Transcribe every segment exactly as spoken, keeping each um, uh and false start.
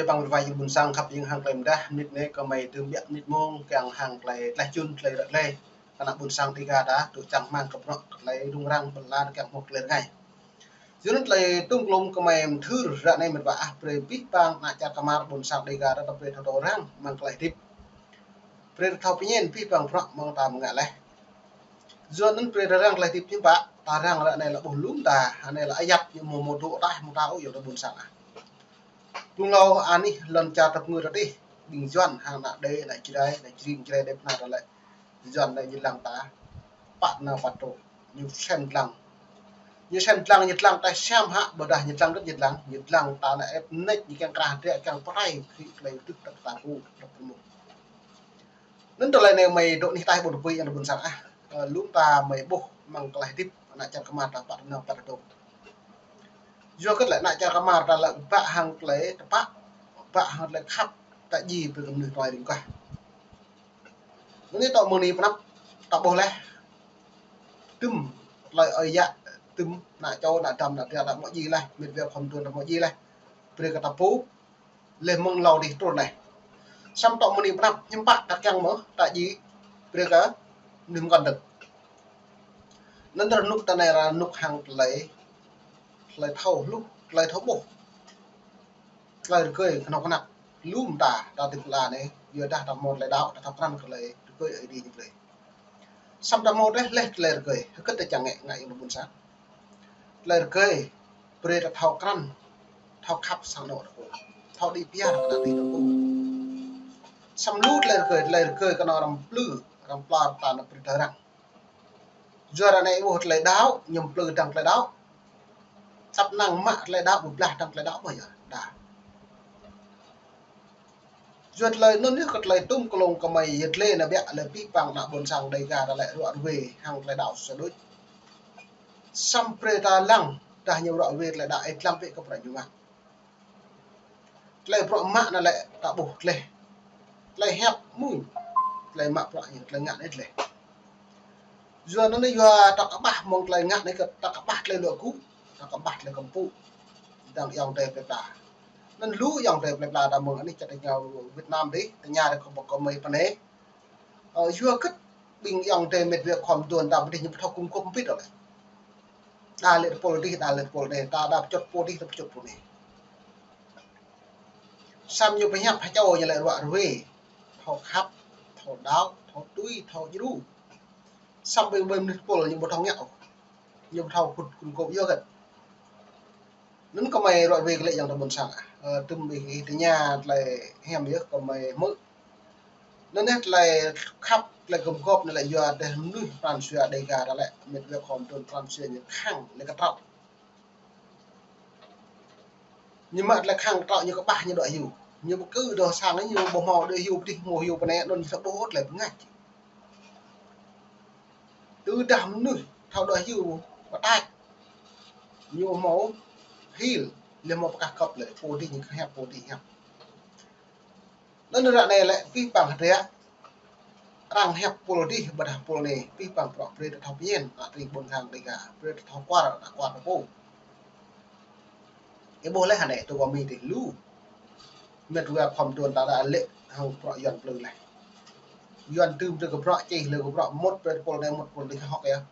Păng wai ƀôn sang khăp ing hăng tơlơi mơdah, mơnit anai kơmơi tơm biă mơnit mông, kiăng hăng tơlơi tlaih čun, tơlơi ră tơlơi. Kơ ană ƀôn sang Dêga ta, tŭ čang rơmang kơ bruă tơlơi rŭng răng, ƀơi lăn kiăng hmâo tơlơi rơngai. Yua anŭn tơlơi tŭm klŭm kơmơi mơthưr ră anai mơ̆n wa ah, brơi abih bang ană čar kơmar ƀôn sang Dêga ta, ta brơi thâo rơngai rơmang tơlơi hơdip. Brơi thâo pơñen abih bang bruă mơ̆ng ta mơ̆ng ngă laih. Yua anŭn brơi ta răng tơlơi hơdip hiư̆m pă, ta răng ră anai lĕ ƀuh lŏm ta, anai lĕ ayăt ñu mơ̆ mơ̆ dŏ ataih mơ̆ ta ôh yua ta ƀôn sang ah. Blung hlâo anih lŏn čar ta pơngư ta tih, ƀing Yuan hăng ană Đê, ană Jrai, ană Jring, Jrai Đê pơnah ta lĕ. Yuan anai ñu lăng ta, pă nao pă dŏ, ñu sem lăng. Ñu sem lăng, ñu lăng ta sem hă, ƀôdah ñu lăng kơ ñu lăng, ñu lăng ta anai ĕp nĕč, ñu kiăng krah drĕ, kiăng pơrai, kri klei tŭk ta ta ku, ta pơmŭk. Anŭn tơlơi anai mơi dŏ anih ataih ƀôn pui yang ƀôn sang ah. Ơ, lŏm ta mơi ƀuh mơ̆ng tơlơi hơdip ană čar kơmar ta pă nao pă dŏ. Yua kơ tơlơi ană čar kơmar ta lĕ ƀă hăng tơlơi tơpă, ƀă hăng tơlơi khăp ta djai brơi kơ mơnuih tơlơi rĭm gah. Anai tŏ mơ̆ng anai pơ anăp ta ƀuh laih. Tơm tơlơi ơi yă, tơm ană čô, ană dăm, ană tria ta hmâo djai laih, mĕt wa khŏm tuan ta hmâo djai laih. Brơi kơ ta pô, laih mơ̆ng hlâo dih trŭn anai. Samơ̆ tŏ mơ̆ng anai pơ anăp hiư̆m pă ta kiăng mơ̆, ta djai, brơi kơ mơnuih mơkŏn dơ̆ng. Anŭn rơnŭk ta anai rơnŭk hăng tơlơi, tơlơi thâo hluh, tơlơi thâo ƀuh. Tơlơi rơgơi kơnuk kơna. Lŏm ta, ta tơpul anai, yua dah ta hmâo tơlơi đaŏ, ta thâo krăn kơ tơlơi rơgơi Ơi Adai ñu brơi. Samơ̆ ta hmâo laih, laih tơlơi rơgơi, hơget ta čang ngă, ngă yang ƀôn sang. Tơlơi rơgơi, brơi ta thâo krăn, thâo khăp sang anŏ ta pô, thâo đĭ pia kơ ană tih ta pô. Samơ̆ lu tơlơi rơgơi, tơlơi rơgơi kơ anŏ răm plư, răm pla ta anŏ brơi ta răng. Yua ră anai ƀuh tơlơi đaŏ, ñu plư dăng tơlơi đaŏ. Tăp năng mă tơlơi đaŏ, ƀu blah dăng tơlơi đaŏ ƀu yơh, đa. Yua tơlơi anŭn yơh kơ tơlơi tŭm klŭm kơmơi yơh tơlơi anai biă lĕ abih bang ană ƀôn sang Dêga ta lĕ ruă ruê hăng tơlơi đaŏ sa đôč. Samơ̆ brơi ta lăng, dah ñu ruă ruê tơlơi đaŏ ih lăng pĕ kơ bruă ñu mă. Tơlơi bruă mă anai lĕ ta ƀuh tơlơi. Tơlơi hiăp mơ̆n. Tơlơi mă bruă ñu, tơlơi ngă anai tơlơi. Yua anŭn yua ta kơƀah mơ̆ng tơlơi ngă anai kơ ta kơƀah tơlơi luă gŭ, ta kơƀah tơlơi kơmpŭ. Dăng ayŏng adơi plơi pla. Anŭn lu ayŏng adơi plơi pla ta mơ̆ng anih čar ta ñu Việt Nam dih, ta ñu dih kơ ƀu kơ mơi pơ anai. Ơ, yua kơ ƀing ayŏng adơi mĕt wa khŏm tuan ta pơ dih ñu ƀu thâo gum gŏp hơbĭt ôh lĕ. Đa lĕ tơpul dih, đa lĕ tơpul anai, ta đa pơčŭt pô dih, ta pơčŭt pô anai. Samơ̆ ñu pơhiăp hơčâo ñu lĕ ruă ruê, thâo khăp, thâo đaŏ, thâo tui, thâo djru. Samơ̆ ƀing, ƀing mơnuih tơpul ñu ƀu thâo ngă ôh. Ñu ƀu thâo gum gŏp yua kơ. Anŭn kơmơi ruă ruê kơ lĕ yang ta ƀôn sang ah. Ơ, tơm ih, ih tơña tơlơi hiam yơh kơmơi hmư̆. Anŭn yơh tơlơi khăp, tơlơi gum gŏp anai lĕ yua dah mơnuih pran jua Dêga ta lĕ, mĕt wa khŏm tuan pran jua ñu khăng lĕ kơtraŏ. Ñu mă tơlơi khăng kơtraŏ ñu kơƀah ñu dŏ hyu. Ñu ƀu kơ dŏ sang ñu ƀu hmâo dŏ hyu pơ dih hmâo hyu pơ anai anŭn ñu sa ƀuh tơlơi bơngač. Tơdah mơnuih thâo dŏ hyu pơtač. Ñu hmâo hil, lĕ hmâo pơkah kŏp lĕ, pô dih ñu kơ hiăp, pô dih hiăp. Anŭn ră anai lĕ abih bang hơdră, arăng hiăp pôl dih ƀôdah pôl anai, abih bang bruă brơi ta thâo pơñen, ană tring ƀôn sang Dêga, brơi ta thâo kuar, ană kuar ta pô. Ih ƀuh laih anai, tơ kơ mơi dih lu. Mĕt wa khŏm tuan ta đa lĕ hăng bruă Yuan plư laih. Yuan tơm tơ kơ bruă čih lĕ kơ bruă mŭt brơi pôl anai mŭt pôl dih hŏk yơh.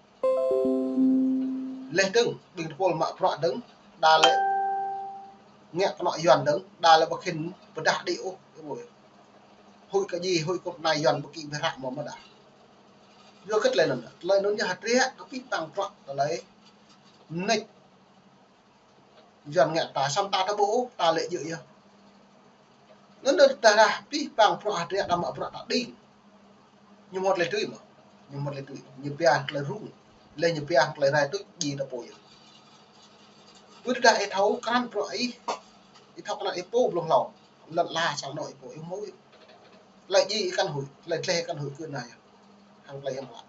Laih dơ̆ng, ƀing tơpul mă bruă dơ̆ng, đa lĕ ngă kơnŏ Yuan dơ̆ng, đa lĕ ƀu khĭn pơdah đĭ ôh, ih ƀuh. Huĭ kơ djai, huĭ kơ anai Yuan ƀu kĭ ƀiă hră mơ̆ mơ̆ đa. Yua kơ tơlơi anŭn, tơlơi anŭn yơh hơdră, kơ abih bang bruă tơlơi mơneč. Yuan ngă ta, samơ̆ ta ta ƀuh ôh, ta lĕ djơ̆ yơh. Anŭn đa ta rah abih bang bruă hơdră ta mă bruă ta đing. Ñu hmâo tơlơi tui mơ̆. Ñu hmâo tơlơi tui. Ñu pia tơlơi rŭng. Lĕ ñu pia tơlơi rai tuč djai ta pô yơh. Ƀu dah ih thâo krăn bruă ih. Ih thâo krăn ih pô blung hlâo. Lŏn ala sang anŏ ih pô ih hmâo yơh. Tơlơi djai ih kăn huĭ. Tơlơi gleh ih kăn huĭ kơ anai yơh. Hăng tơlơi hiam klă.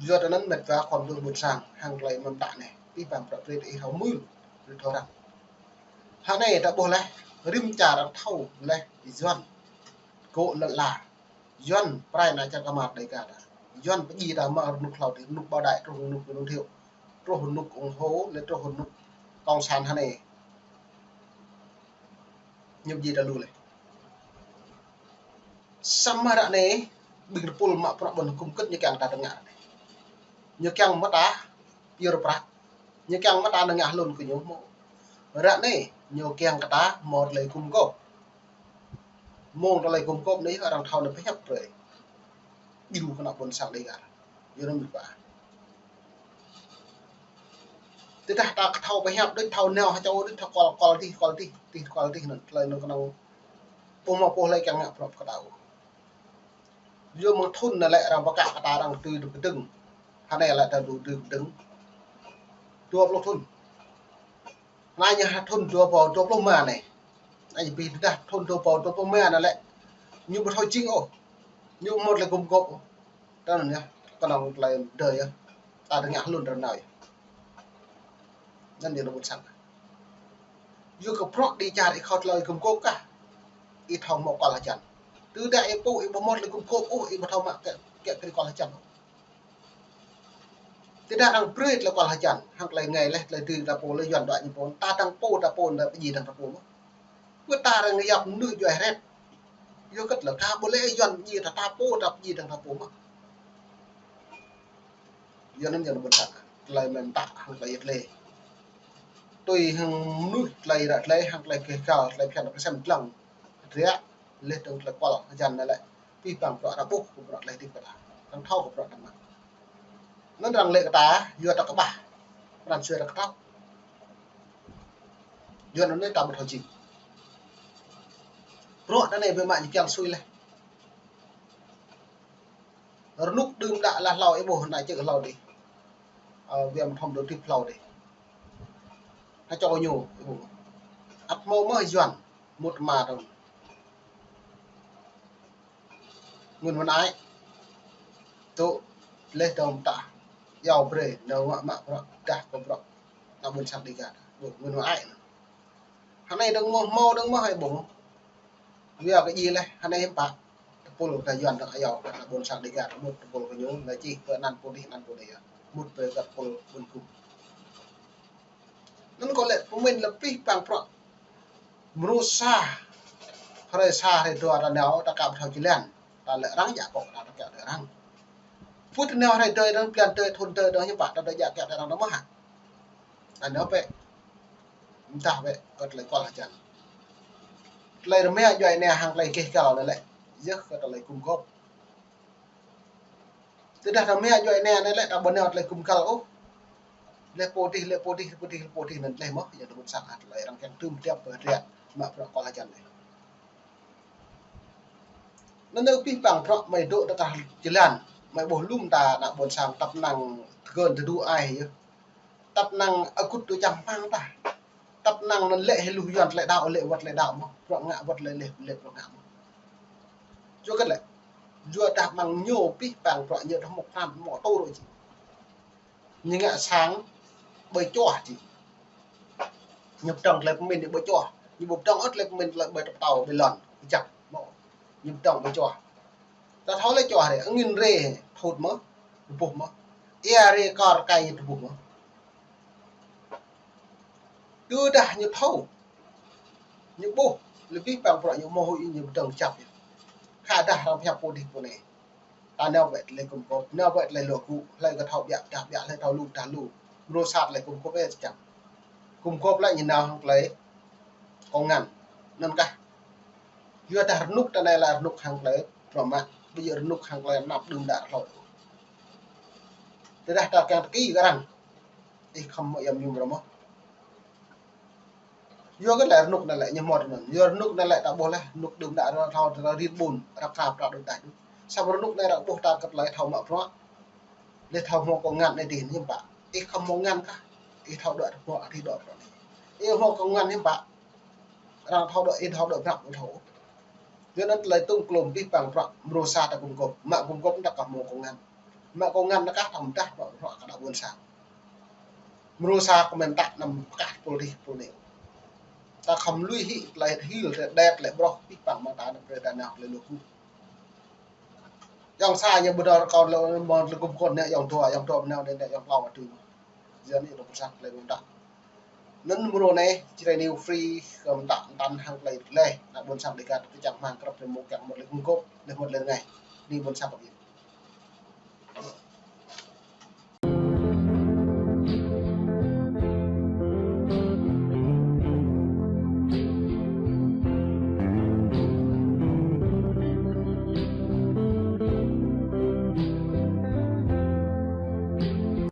Yua tơ anŭn mĕt wa khŏm tuan ƀôn sang hăng tơlơi mơ̆n ta anai. Abih bang bruă brơi ta ih thâo mưn. Brơi thâo răng. Hă anai ta ƀuh laih. Rĭm čar thâo laih. Yuan. Kơ lŏn ala. Yuan pơrai ană čar kơmar Dêga ta. Yuan pơdjai ta mơ̆ng rơnŭk hlâo dih, rơnŭk Bảo Đại, truh rơnŭk Nguyễn Thiệu, truh rơnŭk ủng hộ, lĕ truh rơnŭk cộng sản hă anai. Ñu ƀu djơ̆ ta lu lĕ. Samơ̆ ră anai, ƀing tơpul mă bruă ƀôn hơkŭm kơ̆t ñu kiăng ta tơngă. Ñu kiăng mơ̆ ta pơyơr prăk. Ñu kiăng mơ̆ ta tơngă hlŭn kơ ñu mơ̆. Ră anai, ñu kiăng kơ ta hmâo tơlơi gum gôp. Mơ̆ng tơlơi gum gôp anai arăng thâo anai pơhiăp brơi. Ƀiă kơ ană ƀôn sang Dêgar. Yua anŭn mĭt wa. Tơdah ta thâo pơhiăp đôč, thâo nao hơčâo đôč, thâo kual, kual tih, kual tih, tih, kual tih anŭn, tơlơi anŭn kơnơ̆ng ƀu hmâo pô hlơi kiăng ngă prăp kơ ta ôh. Yua mơ̆ng thŭn anai lĕ arăng pơkă kơ ta arăng tui tui pơdơ̆ng. Hơnai lĕ ta tui tui pơdơ̆ng. Dua pluh thŭn. Anai ñu ha thŭn dua rơbâo dua pluh rơma anai. Anai ñu ƀing tơdah thŭn dua rơbâo dua pluh rơma anai lĕ. Ñu ƀu thâo jing ôh. Ñu ƀu hmâo tơlơi gum gôp ôh. Tơl anŭn yơh, kơnơ̆ng tơlơi dơi yơh. Ta tơngă hlŭn rơnau yơh. Anŭn yơh ană ƀôn sang. Yua kơ bruă đĭ čar ih khŏt tơlơi gum gôp kah. Ih thâo hmâo kual hơjăn. Tơdah ih pô ih ƀu hmâo tơlơi gum gôp ôh, ih ƀu thâo mă kiăng, kiăng kơ kual hơjăn ôh. Tơdah arăng brơi tơlơi kual hơjăn, hăng tơlơi ngai laih, tơlơi tui ta pô, tơlơi Yuan dŏ ñu pô, ta dăng pô, ta pô, ta pơjing dăng ta pô mơ̆n. Wơ̆t ta arăng yap mơnuih djuai hret. Yua kơ tơlơi ta ƀu lĕ Yuan pơjing ta, ta pô, ta pơjing dăng ta pô mơ̆n. Yua anŭn yơh ană ƀôn sang. Tơlơi mơ̆n ta, hăng tơlơi yet lĕ. Tui hăng mơnuih, tơlơi ră tơlơi, hăng tơlơi kơ kal, tơlơi phiăn, tơlơi sem lăng. Ră, lĕ tơlơi kual hơjăn anai lĕ. Pih pang bruă arăng ƀuh kơ bruă tơlơi hơdip kơ ta. Arăng thâo kơ bruă ta mă. Anŭn arăng lĕ kơ ta, yua ta kơƀah. Pran jua ta kơtâo. Yua anŭn anai ta ƀu thâo jing. Bruă ta anai ƀu mă ñu kiăng sui laih. Rơnŭk đưm đă lah hlâo ih ƀuh anai čơ̆ hlâo dih. Ơ, viêm thâm đôi tip hlâo dih. Hơčâo ñu ih ƀuh. Ăt hmâo mơ̆ Yuan, mŭt mă tơ̆ng. Nguyễn Văn Ái. Tŭ, leh tơ̆ng ta. Yua brơi, nao mă mă bruă, dah kơ bruă. Ană ƀôn sang Dêgar. Ƀuh, Nguyễn Văn Ái. Hơnai dơ̆ng mơ̆, hmâo dơ̆ng mơ̆ hai ƀuh. Yua kơ djai leh, hơnai hiư̆m pă. Tơpul ta Yuan ta ayŏng, ană ƀôn sang Dêgar, mŭt tơpul kơ ñu, lĕ čih pơ anăn pô dih, anăn pô dih yơh. Mŭt pơ kơ tơpul ƀôn gŭm. Anŭn kâo lĕ pơmĭn lĕ pih pang bruă. Mrô sa, hrơi sa, hrơi dua ta nao, ta ka ƀu thâo jơlan. Ta lĕ arăng djă kơ ta, ta kiăng lĕ arăng. Pŭt ta nao hrơi dua dơ̆ng, blan dua, thŭn dua dơ̆ng, hiư̆m pă ta djă kiăng lĕ arăng ta mơ̆ hă. Ta nao bĕ. Mdah bĕ kơ tơlơi kual hơjăn. Tơlơi rơma djuai ania hăng tơlơi keh kal anai lĕ. Yơh kơ tơlơi gum gôp. Tơdah rơma djuai ania anai lĕ ta ƀu nao tơlơi gum gôp ôh. Leh pô dih, leh pô dih, pô dih, pô dih anŭn leh mơ̆, yua ană ƀôn sang hă tơlơi arăng kiăng tơm tiap pơdră mă bruă kual hơjăn leh. Anŭn anai pih pang bruă mơi dŏ tơkah jơlan, mơi ƀuh lŏm ta ană ƀôn sang tăp năng tơgơ̆n tơdu ai yơh. Tăp năng akŭt tui čang hmang ta. Tăp năng anŭn lĕ hĭ lu Yuan tơlơi đaŏ, lĕ wơ̆t tơlơi đaŏ mơ̆. Bruă ngă wơ̆t tơlơi leh, lĕ bruă ngă mơ̆. Yua kơ lĕ. Yua dah mơ̆ng ñu pih pang bruă ñu dah mŭk pran mŭk tŭ rô či. Ñu ngă sang ƀơi čuah či. Ñu pơdơ̆ng tơlơi pơmĭn ñu ƀơi čuah. Ñu ƀu pơdơ̆ng ôh tơlơi pơmĭn tơlơi ƀơi tơpơtâo ƀơi lŏn. Kơjăp mơ̆. Ñu pơdơ̆ng ƀơi čuah. Ta thâo lĕ čuah rê, angin rê, thut mơ̆, tơbuh mơ̆. Ia rê kar kai ñu tơbuh mơ̆. Tơdah ñu thâo. Ñu ƀuh, lĕ pih pang bruă ñu mơ̆ huĭ ñu pơdơ̆ng kơjăp ñu. Khă dah arăng pơhiăp pô dih pô anai. Ta nao bĕ tơlơi gum gôp, nao bĕ tơlơi luă gŭ, hlơi kơ thâo ƀiă, dah ƀiă, hlơi thâo lu, dah lu. Mrô sa tơlơi gum gôp ĕ čang. Gum gôp lĕ ñu nao hăng tơlơi kông ngăn. Anŭn kah. Yua dah rơnŭk ta anai lĕ rơnŭk hăng tơlơi bruă mă, ƀu djơ̆ rơnŭk hăng tơlơi anăp đưm đă hlâo. Tơdah ta kiăng tơki kơ arăng. Ih khŏm mă yăm yum rơmơ̆. Yua kơ lĕ rơnŭk anai lĕ ñu hmâo tơ anŭn. Yua rơnŭk anai lĕ ta ƀuh leh, rơnŭk đưm đă rơnŭk thâo tơlơi rit ƀun, rơkap ta đưm đă. Samơ̆ rơnŭk anai arăng ƀuh ta kơ tơlơi thâo mă bruă. Lĕ thâo hmâo kông ngăn anai dih hiư̆m pă. Ih khŏm hmâo ngăn kah. Ih thâo dŏ tơ bruă, ih dŏ bruă anai. Ih hmâo kông ngăn hiư̆m pă. Arăng thâo dŏ, ih thâo dŏ prăk, ih thâo. Yua anŭn tơlơi tŭm klôm pih pang bruă, mrô sa ta gum gôp. Mă gum gôp ta kah hmâo kông ngăn. Mă kông ngăn ta kah tơm dah bruă, bruă kơ ană ƀôn sang. Mrô sa kơ mơ̆n ta anăm pơkah pul dih pul anai. Ta khŏm lui hĭ tơlơi hil, tơlơi đet, tơlơi broh, pih pang mơ̆ng ta anăm brơi ta nao tơlơi luă gŭ. Ayŏng sa ñu ƀu dŏ rơkâo lĕ mơ̆n tơlơi gum gôp anai ayŏng dua, ayŏng dua nao anai, ayŏng klâo adơi. Yua anai ta pơsat tơlơi mơ̆ng ta. Anŭn mrô anai, Jrai News Free, kơ mơtăm mơtăn hăng tơlơi leh, ană ƀôn sang Dega kơ čang rơmang krăp leh mŭk kiăng mŭt leh kơkuh, leh mŭt leh rơngai. Anai ƀôn sang kơ ƀing.